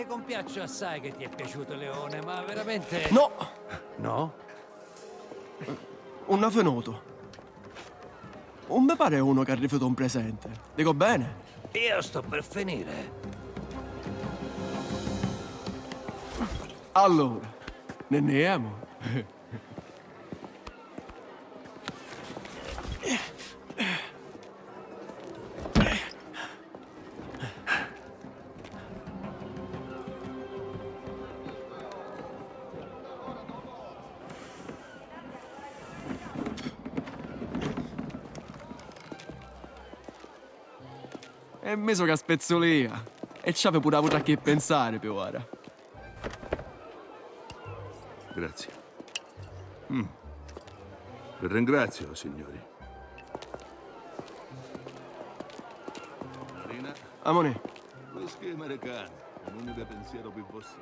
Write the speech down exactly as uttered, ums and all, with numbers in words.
Compiacciu assai che ti è piaciuto Leone, ma veramente... No! No? Unnu finutu. Un mi pari unu ca rifiuta un presenti. Dico bene? Io sto per finire. Allura, ne ne jemu? E misu ca spezzulia! E ci havi puru avutu a chi pinsari pi ora. Grazie. Mm. Vi ringrazio, signori. Marina, Amore, whisky americano, un unico pensiero pi vossi.